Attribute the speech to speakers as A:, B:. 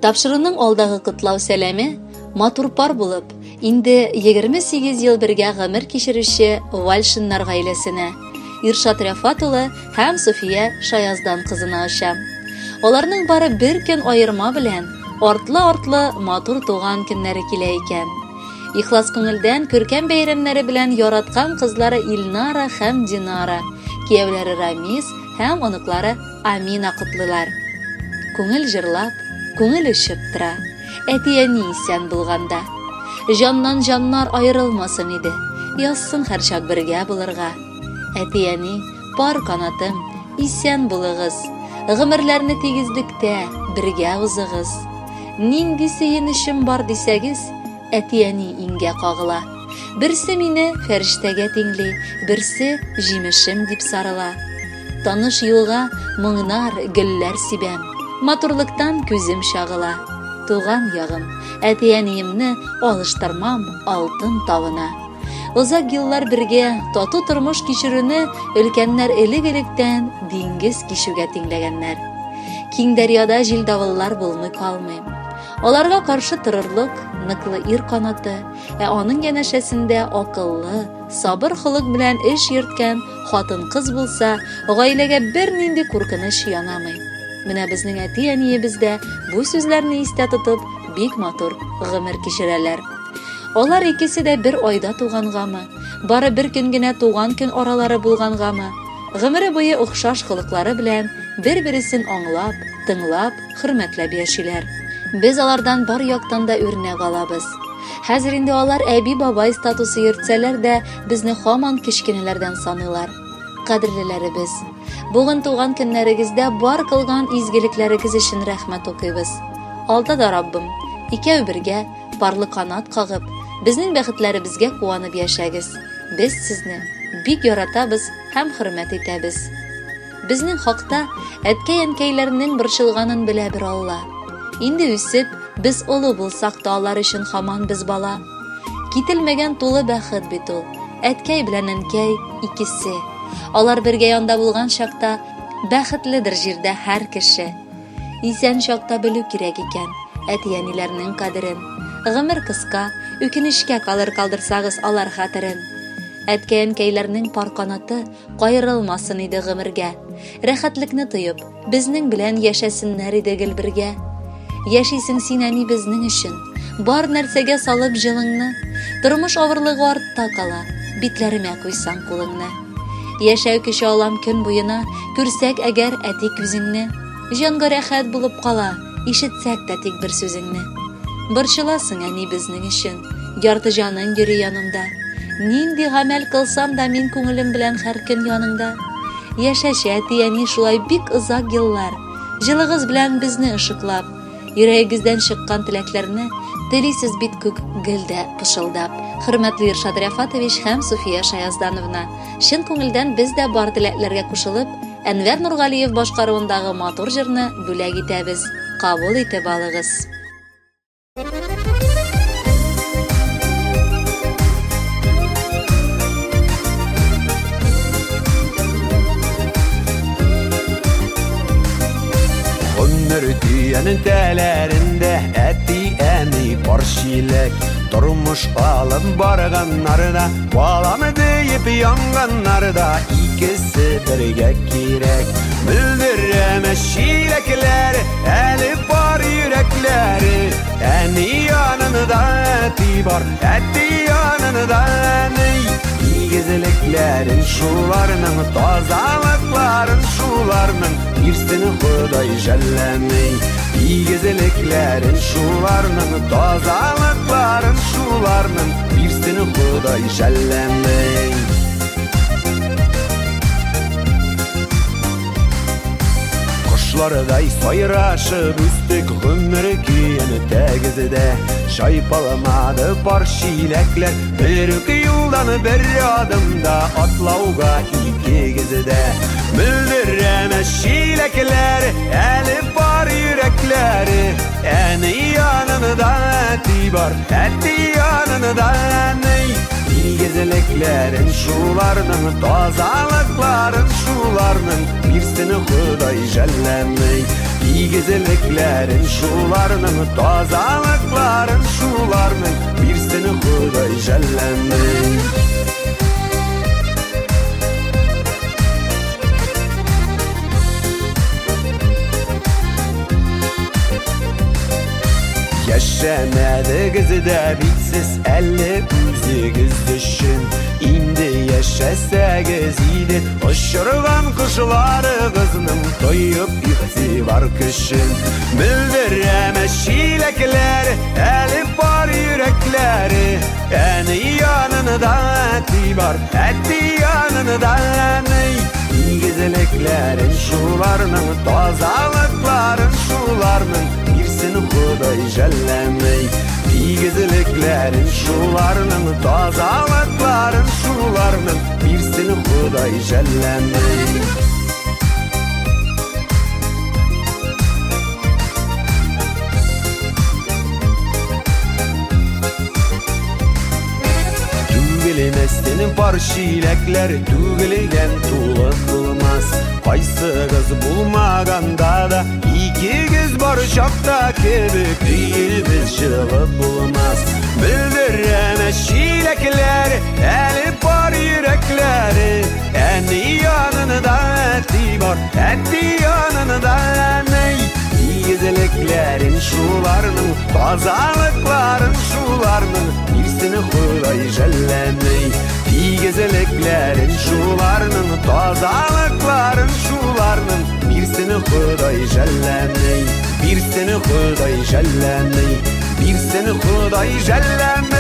A: Тапшыруның алдагы котлау сәламе матур пар булып, инде 28 ел бергә гомер кичерүче Вальшиннар гаиләсенә, Иршат Рәфат улы һәм София Шаяздан кызына оча. Аларның бары бер көн аерма белән артлы-артлы матур туган көннәре килә икән. Ихлас күңелдән күркәм бәйрәмнәре белән яраткан кызлары Илнара һәм Динара, кияүләре Рамис һәм оныклары Амина котлыйлар. Күңел җырлап, күңел очып тора. Әти-әни исән булганда. Җаннан җаннар аерылмасын иде. Язсын һәрчак бергә булырга. Әти-әни, пар канатым, исән булыгыз. Гомерләрне тигезлектә бергә узыгыз. Нинди сөенечем бар дисәгез, әти-әни иңгә кагыла. Берсе мине фәрештәгә тиңли, берсе җимешем дип сарыла. Таныш юлга моңнар, гөлләр сибәм. Матурлыктан күзем чагыла. Туган ягым, әти-әниемне алыштырмам алтын тавына. Озак еллар бергә тату тормыш кичерүне өлкәннәр элек-электән диңгез кичүгә тиңләгәннәр. Киң дәрьяда җил-давыллар булмый калмый. Аларга каршы торырлык ныклы ир канаты, ә аның янәшәсендә акыллы, сабыр холык белән эш йөрткән хатын-кыз булса, гаиләгә бернинди куркыныч янамый. Менә безнең әти-әниебез дә бу сүзләрне истә тотып, бик матур гомер кичерәләр. Алар икесе дә бер айда тугангамы, бары бер көн генә туган көн аралары булгангамы, гомере буе охшаш холыклары белән бер-бересен аңлап, тыңлап, хөрмәтләп яшиләр. Без алардан бар яктан да үрнәк алабыз. Хәзер инде алар әби-бабай статусы йөртсәләр дә, безне һаман кечкенәләрдән саныйлар. Кадерлеләребез, бүген туган көннәрегездә бар кылган изгелекләрегез өчен рәхмәт укыйбыз. Алда да Раббым, икәү бергә парлы канат кагып, безнең бәхетләребезгә куанып яшәгез. Без сезне бик яратабыз һәм хөрмәт итәбез. Безнең хакта әткәй-әнкәйләрнең борчылганын белә бер Алла. Инде үсеп, без олы булсак та алар өчен һаман без бала. Кителмәгән тулы бәхет бит ул. Әткәй белән әнкәй икесе. Алар бергә янда булган чакта бәхетледер җирдә һәр кеше. Исән чакта белү кирәк икән әти-әниләрнең кадерен. Гомер кыска, үкенечкә калыр калдырсагыз алар хәтерен. Әткәй-әнкәйләрнең пар канаты каерылмасын иде гомергә. Рәхәтлекне тоеп, безнең белән яшәсеннәр иде гел бергә. Яшисең син, әни, безнең өчен. Бар нәрсәгә салып җылыңны. Тормыш авырлыгы артта кала, битләремә куйсаң кулыңны. Яшәү көче алам көн буена, күрсәк әгәр әти күзеңне. Җанга рәхәт булып кала, ишетсәк тә тик бер сүзеңне. Борчыласың, әни, безнең өчен, ярты җаның йөри янымда. Нинди гамәл кылсам да мин күңелем белән һәр көн яныңда. Яшәче, әти, әни, шулай бик озак еллар. Җылыгыз белән безне ышыклап, йөрәгегездән чыккан теләкләрне телисез бит күк гел дә пышылдап. Хөрмәтле Иршат Рәфатович һәм Суфия Шаязданова, чын күңелдән без дә бар теләкләргә кушылып, Әнвәр Нургалиев башкаруындагы матур җырны бүләк итәбез. Кабул итеп алыгыз.
B: Гомер көянең тәләрендә әти-әни пар чиләк. Тормыш алып барганнарда, балам диеп янганнарда икесе бергә кирәк. Мөлдерәмә чиләкләр, әле бар йөрәкләре. Әни янында әти бар, әти янында әни. Игезлекләрен шуларның, тазалыкларын шуларның, бирсен Ходай жәлләми. Игезлекләрен шуларның, тазалыкларын шуларның, бирсен Ходай жәлләми. Кошлардай сайрашып үстек гомер көен тәгездә. Чайпалмады пар чиләкләр, бер үк юлдан бер адымда атлауга икегездә. Мөлдерәмә чиләкләр, әле бар йөрәкләре. Әни янында әти бар, әти янында әни. Игезлекләрен шуларның, тазалыкларын шуларның бирсен Ходай жәлләмей. Игезлекләрен шуларның, тазалыкларын шуларның бирсен Ходай жәлләмей. Яшәмәдегез дә бит сез әле үзегез өчен. Инде яшәсәгез иде, очырган кошларыгызның тоеп игътибар көчен. Белдерәме чиләкләр, әле бар йөрәкләре. Әни янында әти бар, әти янында әни. Игезлекләрен шуларның, тазалыкларын шуларның бирсен Ходай жәлләмей. Игезлекләрен шуларның, тазалыкларын шуларның бирсен Ходай жәлләмей. Түгелмәстен бар чиләкләр, түгелгән тулы булмас. Кайсыгыз булмаганда да, икегез бар чакта кебек өебез җылы булмас. Белдерәме чиләкләр, әле бар йөрәкләре. Әни янында әти бар, әти янында әни. Игезлекләрен шуларның, тазалыкларын шуларның бирсен Ходай жәлләмей. Игезлекләрен шуларның, тазалыкларын шуларның бирсен Ходай жәлләмей. Бирсен Ходай жәлләмей. Бирсен Ходай жәлләмей.